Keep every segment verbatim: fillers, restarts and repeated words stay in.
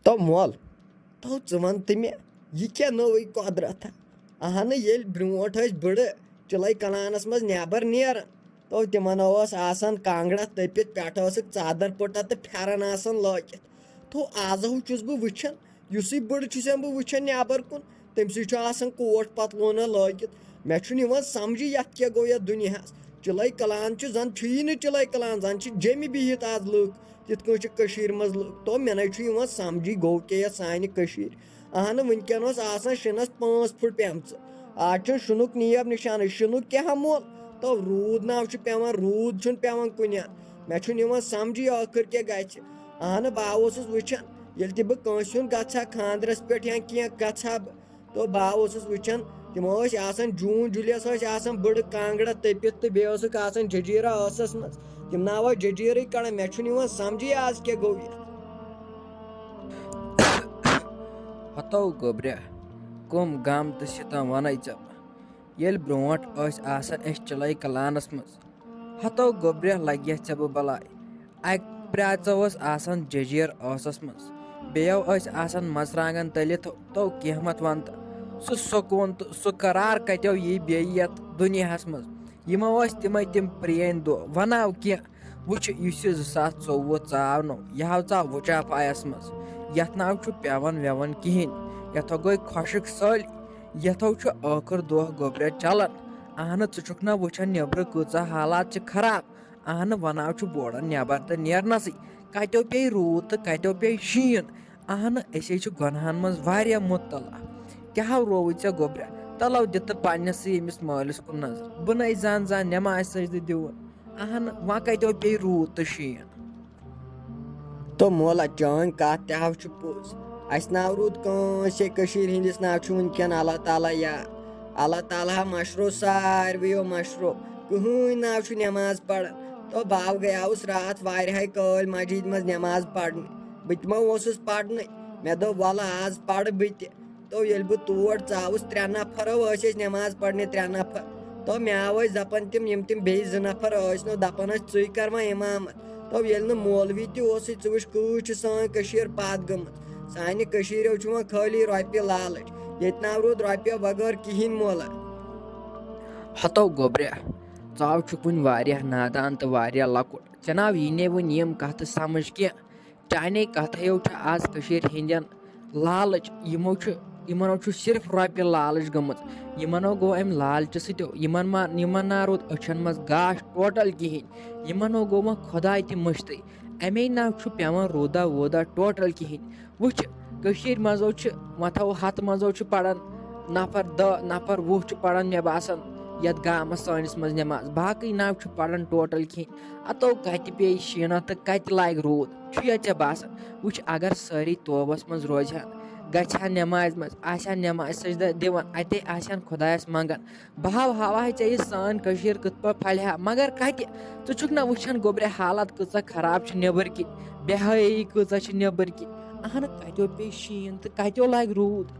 تو مول، تو ژٕ وَن تہٕ مےٚ، یہِ کیٛاہ نٔوٕے قۄدرت ہا؟ اہنہٕ، ییٚلہِ برٛونٛٹھ ٲسۍ بٕڑٕ چِلَے کلانَس منٛز نٮ۪بر نیران، تو تِمن اوس آسان کانٛگڑا تٔپِتھ، پٮ۪ٹھٕ ٲسٕکھ ژادر پٔٹا تہٕ پھٮ۪رن آسان لٲگِتھ۔ تو آزہو چھُس بہٕ وٕچھان، یُسٕے بٕڑٕ چھُسن بہٕ وٕچھان نٮ۪بر کُن، تٔمۍ سٕے چھُ آسان کوٹ پتلونا لٲگِتھ۔ مےٚ چھُنہٕ یِوان سمجھے یتھ کیٛاہ گوٚو یتھ دُنیاہس۔ چِلَے کلان چھُ، زن چھُیی نہٕ چِلَے کلان، زن چھِ جیٚمہِ بِہِتھ آز لُکھ۔ تِتھ کٲٹھۍ چھِ کٔشیٖرِ منٛز لُکھ۔ تو مےٚ نَے چھُ یِوان سمجھے گوٚو کیٛاہ یتھ سانہِ کٔشیٖرِ۔ اہنہٕ، وٕنکٮ۪ن اوس آسان شِنس پانٛژھ پھٕٹ پیمژٕ۔ آز چھُنہٕ شِنُک نیب نِشانٕے، شِنُک کیٛاہ مول؟ تو روٗد ناو چھُ پٮ۪وان، روٗد چھُنہٕ پٮ۪وان کُنہِ۔ مےٚ چھُنہٕ یِوان سمجھے ٲخٕر کیٛاہ گژھِ۔ اہنہٕ، بہٕ اوسُس وٕچھان، ییٚلہِ تہِ بہٕ کٲنٛسہِ ہُنٛد گژھٕ ہا خانٛدرس پٮ۪ٹھ یا کینٛہہ گژھٕ ہا بہٕ، تو بہٕ اوسُس وٕچھان، تِم ٲسۍ آسان جوٗن جُلیَس ٲسۍ آسان بٕڑٕ کانٛگڑا تٔپِتھ تہٕ بیٚیہِ اوسُکھ آسان جٔجیٖرا ٲسَس منٛز۔ تِم نہ ٲسۍ جٔجیٖرٕے کڑان، مےٚ چھُنہٕ یِوان سمجھے آز کیٛاہ گوٚو یہِ۔ ہتو گوٚبریا، کٕم غم تہٕ سِتم وَنے ژےٚ بہٕ؟ ییٚلہِ برونٛٹھ ٲسۍ آسان أسۍ چِلَے کلانَس منٛز، ہتو گوٚبریا لگہِ ژےٚ بہٕ بلاے۔ اَکہِ پرٛاژو ٲس آسان جٔجیٖر ٲسَس منٛز، بیٚیو ٲسۍ آسان مرژٕوانٛگن تٔلِتھ تو قیمت وَنتہٕ۔ سُہ سکوٗن تہٕ سُہ قرار کتیو یی بیٚیہِ یتھ دُنیاہس منٛز؟ یِمو ٲسۍ تِمے تِم پرٛٲنۍ دۄہ۔ وَناو کینٛہہ، وٕچھ، یُس یہِ زٕ ساس ژوٚوُہ ژاو نو، یہِ ہاو ژاو وُچاپایس منٛز۔ یتھ ناو چھُ پٮ۪وان وٮ۪وان کِہیٖنۍ۔ یتھو گٔے خۄشٕک سٲلۍ، یتھو چھُ ٲخٕر دۄہ گوٚبریا چلان۔ اہنہٕ، ژٕ چھُکھ نہ وٕچھان نیٚبرٕ کۭژاہ حالات چھِ خراب۔ اہنہٕ، وَناو چھُ بوران نٮ۪بر تہٕ نیرنَسٕے۔ کَتیو پیٚیہِ روٗد تہٕ کَتیو پیٚیہِ شیٖن۔ اہنہٕ، أسے چھِ گۄنہَن منٛز واریاہ مُبتلا۔ کیٛاہ ہو رووُے ژےٚ گوٚبریا؟ تَلو دِ تہٕ پنٛنِسٕے أمِس مٲلِس کُن نظر۔ بہٕ نَے زَن زَن نٮ۪مازِ سجدٕ دِوُن۔ اہنہٕ، وۄنۍ کَتیو پیٚیہِ روٗد تہٕ شیٖن؟ تو مولا، چٲنۍ کَتھ تہِ ہا چھِ پوٚز۔ اَسہِ ناو روٗد کٲنٛسے کٔشیٖرِ ہِنٛدِس ناو چھُ وٕنکٮ۪ن اللہ تعالیٰ یا اللہ تعالیٰ ہا مَشرو ساروِیو مَشرو۔ کٕہٕنۍ ناو چھُ نٮ۪ماز پَران۔ تو بہٕ گٔیاوُس راتھ واریاہَے کٲلۍ مسجدِ منٛز نٮ۪ماز پَرنہِ۔ بہٕ تہِ ما اوسُس پَرنٕے؟ مےٚ دوٚپ، وَلہٕ آز پَرٕ بہٕ تہِ۔ تو ییٚلہِ بہٕ تور ژاوُس، ترٛےٚ نفر ٲسۍ أسۍ نٮ۪ماز پَرنہِ، ترٛےٚ نفر۔ تو مےٚ آو ٲسۍ دَپان تِم، یِم تِم بیٚیہِ زٕ نفر ٲسۍ نو، دَپان ٲسۍ، ژٕے کر وۄنۍ اِمامت۔ تو ییٚلہِ نہٕ مولوی تہِ اوسُے، ژٕ وٕچھ کۭژ چھِ سٲنۍ کٔشیٖر پَتھ گٔمٕژ۔ سانہِ کٔشیٖرِ چھُ وۄنۍ خٲلی رۄپیہِ لالٕچ۔ ییٚتہِ نہ روٗد رۄپیہِ بغٲر کِہیٖنۍ مولا۔ ہتو گوٚبریا، ژٕ ہاو چھُکھ وُنہِ واریاہ نادان تہٕ واریاہ لۄکُٹ۔ ژےٚ ناو یی نے وُنہِ یِم کتھٕ سمجھ کینٛہہ۔ چانے کتھیو چھُ آز کٔشیٖرِ ہٕنٛدٮ۪ن لالٕچ، یِمو چھُ، یِمنو چھُ صرف رۄپیہِ لالٕچ گٔمٕژ۔ یِمنو گوٚو امہِ لالچہِ سۭتۍ، یِمن ما، یِمن نا روٗد أچھن منٛز گاش ٹوٹل کِہیٖنۍ۔ یِمنو گوٚو وۄنۍ خۄداے تہِ مٔشتٕے۔ امے نا چھُ پٮ۪وان روٗدا ووٗدا ٹوٹل کِہیٖنۍ۔ وٕچھ، کٔشیٖرِ منٛزو چھِ، وۄنۍ تھاوو ہتہٕ منٛزو چھِ پران نفر دہ نفر وُہ چھِ پران، مےٚ باسان، یتھ گامس سٲنِس منٛز نٮ۪ماز، باقٕے نا چھُ پران ٹوٹل کِہیٖنۍ۔ اتو کتہِ پیٚیہِ شیٖنہ تہٕ کتہِ لاگہِ روٗد؟ چھُ یا ژےٚ باسان؟ وٕچھ، اگر سٲری توبس منٛز روزِ ہن، گژھِ ہن نٮ۪مازِ منٛز، آسہِ ہن نٮ۪مازِ سجدہ دِوان، اتے آسہِ ہن خۄدایس منٛگان۔ بہٕ ہاو ہاوہے ژےٚ یہِ سٲنۍ کٔشیٖر کِتھ پٲٹھۍ پھلہِ ہا، مگر کتہِ؟ ژٕ چھُکھ نہ وٕچھان گوٚبرِ حالت کۭژاہ خراب چھِ نیٚبٕرۍ کِنۍ، بے حیٲیی کۭژاہ چھِ نیٚبٕرۍ کِنۍ۔ اہنہٕ، کتیو پیٚیہِ شیٖن تہٕ کتیو لاگہِ روٗد؟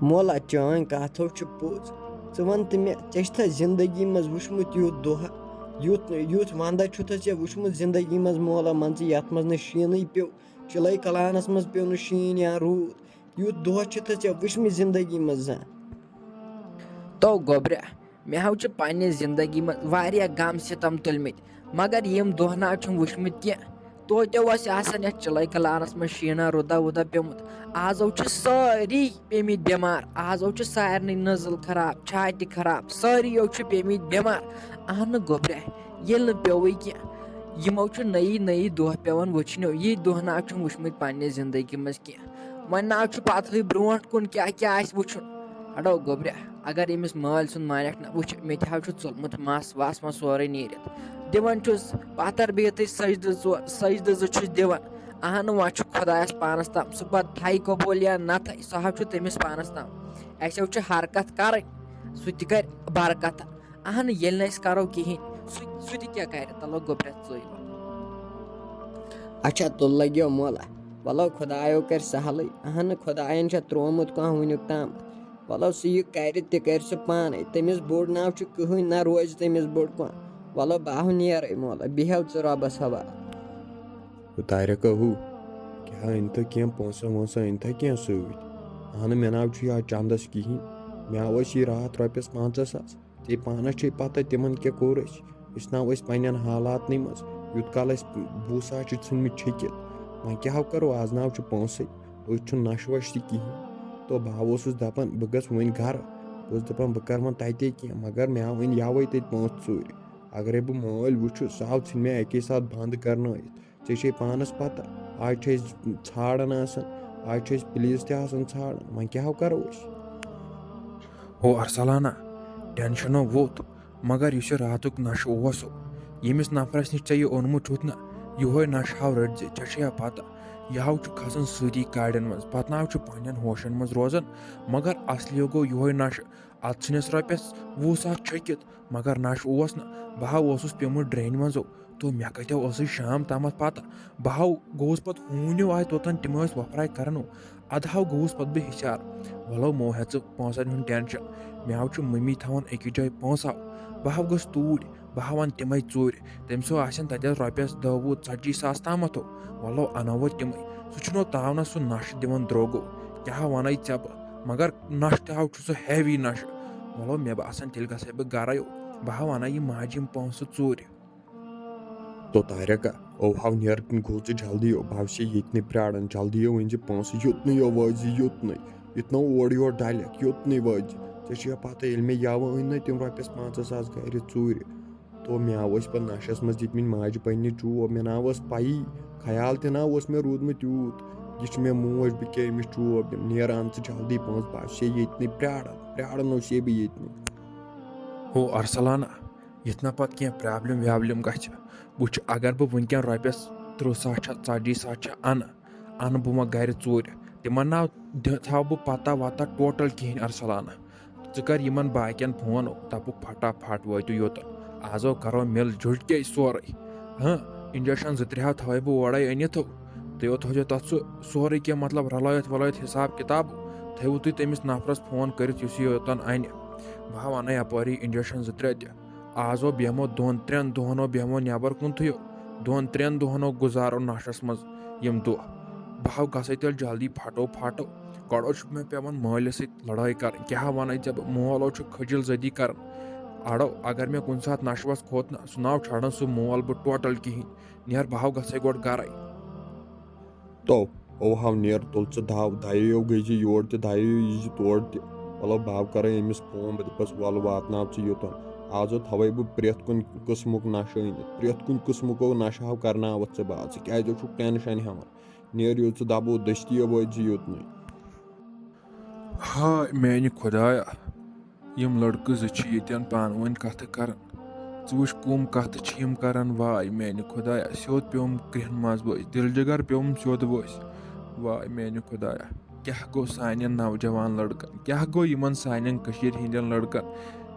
مولا، چٲنۍ کتھ ہو چھِ پوٚز۔ ژٕ وَن تہٕ مےٚ، ژےٚ چھُتھا زندگی منٛز وٕچھمُت یُتھ دۄہ، یُتھ، یُتھ ونٛدٕ چھُتھا ژےٚ وٕچھمُت زندگی منٛز مولا؟ مان ژٕ، یتھ منٛز نہٕ شیٖنٕے پیوٚو، چِلَے کلانَس منٛز پیوٚو نہٕ شیٖن یا روٗد، یُتھ دۄہ چھُتھا ژےٚ وٕچھمُت زندگی منٛز زانٛہہ؟ تو گوٚبریا، مےٚ حظ چھِ پننہِ زندگی منٛز واریاہ غم ستم تُلمٕتۍ، مگر یِم دۄہ نہ حظ چھُم وٕچھمٕتۍ کینٛہہ۔ توتہِ اوس آسان یتھ چِلَے کلانَس منٛز شیٖنہ رُدا وُدا پیوٚمُت۔ آزو چھِ سٲری پیٚمٕتۍ بٮ۪مار، آزو چھِ سارنٕے نٔزٕل خراب، چھاتہِ خراب، سٲری یو چھِ پیٚمٕتۍ بٮ۪مار۔ اہنہٕ گوٚبریا، ییٚلہِ نہٕ پیوٚوُے کینٛہہ، یِمو چھُ نٔیی نٔیی دۄہ پٮ۪وان وٕچھنیو۔ یی دۄہ نہ حظ چھُم وٕچھمٕتۍ پننہِ زندگی منٛز کینٛہہ۔ وۄنۍ نہ حظ چھُ پتہٕے برونٛٹھ کُن کیٛاہ کیٛاہ آسہِ وٕچھُن۔ اڑو گوٚبریا، اگر أمِس مٲلۍ سُنٛد مانکھ نہ، وٕچھ، مےٚ تہِ حظ چھُ ژوٚلمُت مَس وَس وۄنۍ سورُے نیٖرِتھ۔ دِوان چھُس پتھر بِہتٕے سجدٕ ژور، سجدٕ زٕ چھُس دِوان۔ اہنہٕ، وۄنۍ چھُ خۄدایَس پانَس تام، سُہ پتہٕ تھایہِ قبوٗل یا نہ تھایہِ، سُہ حظ چھُ تٔمِس پانَس تام۔ اَسہِ حظ چھِ حرکت کَرٕنۍ، سُہ تہِ کَرِ برکت۔ اہنہٕ، ییٚلہِ نہٕ أسۍ کرو کِہینۍ، سُہ، سُہ تہِ کیٛاہ کرِ؟ تلو گوٚبریا ژٕے وَن۔ اچھا، تُل لگیو مۄلہ۔ وَلو خۄدایو کرِ سہلٕے۔ اہنہٕ، خۄدایَن چھا ترٛوومُت کانٛہہ وٕنیُک تام؟ وَلو سُہ یہِ کرِ تہِ کرِ سُہ پانے۔ تٔمِس بوٚڑ ناو چھُ کٕہٕنۍ، نہ روزِ تٔمِس بوٚڑ کانٛہہ۔ وَلو بہٕ ہاو نیرَے مۄلہ، بیٚہو ژٕ رۄبَس حوالہٕ۔ ہُہ طارق ہُہ۔ یا أنۍ تو کینٛہہ پونٛسہٕ وونٛسہٕ، أنۍ تو کینٛہہ سۭتۍ۔ اہنہٕ، مےٚ ناو چھُ یاد چندس کِہیٖنۍ۔ مےٚ آو أسی راتھ رۄپیس پنٛژاہ ساس۔ ژےٚ پانس چھے پتہ تِمن کیٛاہ کوٚر اَسہِ۔ أسۍ ناو ٲسۍ پننٮ۪ن حالاتنٕے منٛز۔ یوٗت کال اَسہِ وُہ ساس چھِ ژھٕنمٕتۍ چھٔکِتھ۔ وۄنۍ کیٛاہ ہو کرو، آز ناو چھُ پونٛسَے۔ أتھۍ چھُنہٕ نشہٕ وشہٕ تہِ کِہیٖنۍ۔ تو بہٕ ہا اوسُس دپان، بہٕ گژھٕ وۄنۍ گرٕ۔ بہٕ اوسُس دپان، بہٕ کرٕ وۄنۍ تتے کینٛہہ، مگر مےٚ آو وۄنۍ یوے تتہِ پونٛسہٕ ژوٗرِ۔ اگرے بہٕ مٲلۍ وٕچھُس، سُہ آو ژھٕنہِ مےٚ اکے ساتہٕ بنٛد کرنٲیِتھ۔ ژےٚ چھے پانس پتہ، آز چھِ أسۍ ژھانڈان آسان، آز چھِ أسۍ پُلیٖس تہِ آسان ژھانڈان، وۄنۍ کیٛاہ ہو کرو أسۍ؟ ہو ارسلانہ، ٹینشن ہو ووٚتھ، مگر یُس یہِ راتُک نشہٕ اوس، ییٚمِس نفرس نِش ژےٚ یہِ اوٚنمُت چھُتھ نہ، یِہوے نشہٕ ہاو رٔٹۍ زِ، ژےٚ چھےٚ یا پتہ، یہِ ہاو چھُ کھسان سٲری گاڑٮ۪ن منٛز، پتہٕ نہ ہاو چھُ پننٮ۪ن ہوشن منٛز روزان، مگر اصلی گوٚو یِہوے نشہٕ۔ اتھ ژھٕنِس رۄپیس وُہ ساس چھٔکِتھ، مگر نشہٕ اوس نہٕ، بہٕ ہا اوسُس پیومُت ڈرینہِ منٛزو۔ تو مےٚ کتہِ اوسُے شام تامتھ پتہ؟ بہٕ ہا گوٚوُس پتہٕ ہوٗنیو آے توٚتن، تِم ٲسۍ وۄپھراے کران۔ ادٕ ہا گوٚوُس پتہٕ بہٕ ہِشار۔ ولو، مو ہیٚژٕ پونٛسن ہُنٛد ٹینشن۔ مےٚ ہا چھُ مٔمی تھاوان أکِس جایہِ پونٛسہٕ ہاو۔ بہٕ ہا گوٚژھ توٗرۍ، بہٕ ہا ونہٕ تِمے ژوٗرِ۔ تٔمۍ سُہ آسن تتٮ۪تھ رۄپیس دہ وُہ ژتجی ساس تامتھ ہو۔ ولو، انو وۄنۍ تِمے۔ سُہ چھُنو تاونس سُہ نشہٕ دِوان درٛوگو۔ کیٛاہ ونَے ژےٚ بہٕ؟ مگر نشہٕ تہِ ہاو چھُ سُہ ہیوی نشہٕ۔ ولو، مےٚ باسان تیٚلہِ گژھے بہٕ گرے۔ بہٕ ہا ونہٕ یہِ ماجہِ یِم پونٛسہٕ ژوٗرِ۔ تو طارق، او ہاو نیر کُن گوٚو ژٕ جلدی، او بہٕ ہاو ژےٚ ییٚتنٕے پرٛاران، جلدی او أنۍ زِ پونٛسہٕ، یوٚتنٕے او وٲتۍ زِ، یوٚتنٕے، یوٚتنَے اورٕ یورٕ ڈَلٮ۪کھ، یوٚتنٕے وٲتۍ زِ۔ ژےٚ چھےٚ پَتہ، ییٚلہِ مےٚ یَوٕ أنۍ نہ تِم رۄپیَس پنٛژاہ ساس گَرِ ژوٗرِ، تو مےٚ آو ٲسۍ پَتہٕ نَشَس منٛز دِتمٕتۍ ماجہِ پنٛنہِ چوب، مےٚ نہ ٲس پَیی، خیال تہِ نہ اوس مےٚ روٗدمُت یوٗت، یہِ چھِ مےٚ موج، بہٕ کیٛاہ أمِس چوب دِمہٕ، نیر اَن ژٕ جلدی پونٛسہٕ، بہٕ ہاو ژےٚ ییٚتنٕے پرٛاران، پرٛاران اوسے بہٕ ییٚتنٕے۔ ہو ارسلانہ، یِتھ نہ پتہٕ کینٛہہ پرابلم وابلم گژھِ۔ وٕچھ، اگر بہٕ وٕنکٮ۪ن رۄپیس تٕرٛہ ساس چھا، ژتجی ساس چھا انہٕ، انہٕ بہٕ وۄنۍ گرِ ژوٗرِ۔ تِمن نہ دِ-، تھاوٕ بہٕ پتہ وتہ ٹوٹل کِہینۍ، ارسلانہ۔ ژٕ کر یِمن باقین فون، دپُکھ فٹافٹ وٲتِو یوٚتن۔ آز کرو مِل جُل کے سورُے۔ ہاں، انجیکشن زٕ ترٛےٚ ہا تھاوے بہٕ اورے أنِتھ۔ تُہۍ یوت تھٲوزیو تتھ سُہ سورُے کینٛہہ، مطلب، رلٲیِتھ ولٲیِتھ حساب کتاب۔ تھٲیِو تُہۍ تٔمِس نفرس فون کٔرِتھ، یُس یہِ یوٚتن انہِ۔ بہٕ ہا وَنَے یَپٲری انجیکشن زٕ ترٛےٚ تہِ۔ آز ہو بیٚہمو دۄن ترٛٮ۪ن دۄہن ہو بیٚہمو نٮ۪بر کُن تھٕے، دۄن ترٛٮ۪ن دۄہن ہو گُزارو نشس منٛز یِم دۄہ۔ بہٕ ہا گژھے تیٚلہِ جلدی پھٹو پھٹو۔ گۄڈٕ چھُ مےٚ پٮ۪وان مٲلِس سۭتۍ لڑٲے کرٕنۍ، کیٛاہ وَنَے ژےٚ بہٕ، مول ہو چھُ کھٔجِل زٔدی کران۔ اَڑو، اگر مےٚ کُنہِ ساتہٕ نشوس کھوٚت نہ، سُہ ناو چھڑان سُہ مول بہٕ ٹوٹل کِہینۍ۔ نیر، بہٕ ہا گژھے گۄڈٕ گرے۔ تو، او ہاو نیر، تُل ژٕ دَو، دَیو گٔے زِ یور تہِ، دَیو یہِ زِ تور تہِ۔ مطلب، بہٕ ہاو کرے أمِس فون، بہٕ دَپس، وَلہٕ واتناو ژٕ یوٚتن۔ آز ہاو تھاوے بہٕ پرٛٮ۪تھ کُنہِ قٕسمُک نشہٕ أنِتھ، پرٛٮ۪تھ کُنہِ قٕسمُک نشہٕ ہاو کرناوتھ ژےٚ بہٕ آز۔ ژٕ کیٛازِ چھُکھ ٹینشن ہٮ۪وان؟ نیر یوٚت ژٕ دَبو، دٔستی وٲتۍ زِ یوٚتنٕے۔ ہاے میانہِ خۄدایا، یِم لڑکہٕ زٕ چھِ ییٚتٮ۪ن پانہٕ ؤنۍ کتھٕ کران۔ ژٕ وٕچھ، کُم کتھٕ چھِ یِم کران۔ واے میانہِ خۄدایا، سیوٚد پیوٚم کرٛیٚہن منٛز ؤسۍ، دِل جگر پیوٚم سیوٚد ؤسۍ۔ واے میانہِ خۄدایا، کیٛاہ گوٚو سانٮ۪ن نوجوان لڑکن؟ کیٛاہ گوٚو یِمن سانٮ۪ن کٔشیٖرِ ہٕنٛدٮ۪ن لڑکن؟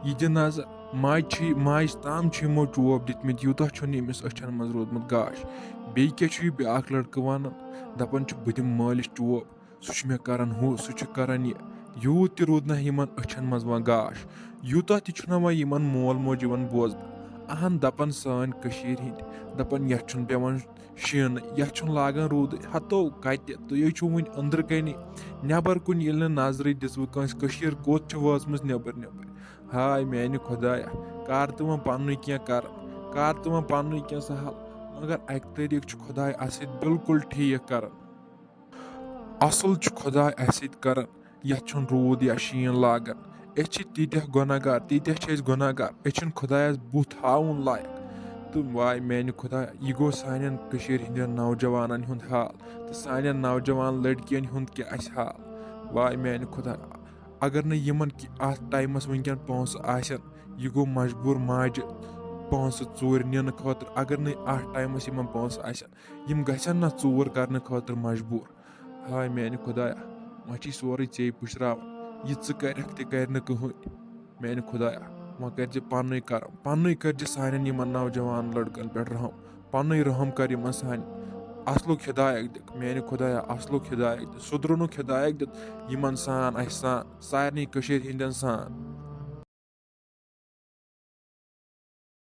یہِ دِ نظر، ماجہِ چھِ، ماجہِ تام چھِ یِمو چوب دِتمٕتۍ، یوٗتاہ چھُنہٕ ییٚمِس أچھن منٛز روٗدمُت گاش۔ بیٚیہِ کیٛاہ چھُ یہِ بیٛاکھ لڑکہٕ ونان؟ دپان چھُ، بہٕ دِمہٕ مٲلِس چوب۔ سُہ چھُ مےٚ کران ہُہ، سُہ چھُ کران یہِ۔ یوٗت تہِ روٗد نہ یِمن أچھن منٛز وۄنۍ گاش، یوٗتاہ تہِ چھُنہ وۄنۍ یِمن مول موج یِوان بوزنہٕ۔ اہن، دپان سٲنۍ کٔشیٖرِ ہِنٛدۍ، دپان یتھ چھُنہٕ پٮ۪وان شیٖنہٕ، یتھ چھُنہٕ لاگان روٗدٕے۔ ہتو کتہِ، تُہۍ چھِو وُنہِ أنٛدرٕ کنی، نٮ۪بر کُن ییٚلہِ نہٕ نظرٕے دِژوٕ کٲنٛسہِ، کٔشیٖر کوٚت چھِ وٲژمٕژ نٮ۪بر نٮ۪بر۔ ہاے میانہِ خۄدایا، کر تہٕ وۄنۍ پننُے کینٛہہ کران، کر تہٕ وۄنۍ پننُے کینٛہہ سہل۔ مگر اکہِ طریٖقہٕ چھُ خۄداے اسہِ سۭتۍ بالکل ٹھیٖک کران۔ اصل چھُ خۄداے اسہِ سۭتۍ کران، یتھ چھُنہٕ روٗد یا شیٖن لاگان۔ أسۍ چھِ تیٖتیٛاہ گۄناہ گار، تیٖتیٛاہ چھِ أسۍ گۄناہ گار، أسۍ چھِنہٕ خۄدایس بُتھ ہاوُن لایق۔ تہٕ واے میانہِ خۄدایا، یہِ گوٚو سانٮ۪ن کٔشیٖرِ ہٕنٛدٮ۪ن نوجوانن ہُنٛد حال تہٕ سانٮ۪ن نوجوان لڑکین ہُنٛد کیٛاہ آسہِ حال۔ واے میانہِ خۄدایا، اگر نہٕ یِمن کہِ-، اتھ ٹایمس وٕنکٮ۪ن پونٛسہٕ آسن، یہِ گوٚو مجبوٗر ماجہِ پونٛسہٕ ژوٗرِ نِنہٕ خٲطرٕ۔ اگر نہٕ اتھ ٹایمس یِمن پونٛسہٕ آسن، یِم گژھن نہ ژوٗر کرنہٕ خٲطرٕ مجبوٗر۔ ہاے میانہِ خۄدایا، وۄنۍ چھُے سورُے ژےٚ پُشراوان، یہِ ژٕ کرکھ تہِ کرِ نہٕ کٕہٕنۍ۔ میانہِ خۄدایا، وۄنۍ کٔرۍ زِ پننُے کرم، پننُے کٔرۍ زِ سانٮ۪ن یِمن نوجوان لڑکن پٮ۪ٹھ رحم، پننُے رحم کر یِمن سانٮ۪ن۔ اصلُک ہدایت دِکھ میانہِ خۄدایا، اصلُک ہدایت دِ، سُدرُنُک ہدایت دِ یِمن سان، اسہِ سان، سارنٕے کٔشیٖرِ ہٕنٛدٮ۪ن سان۔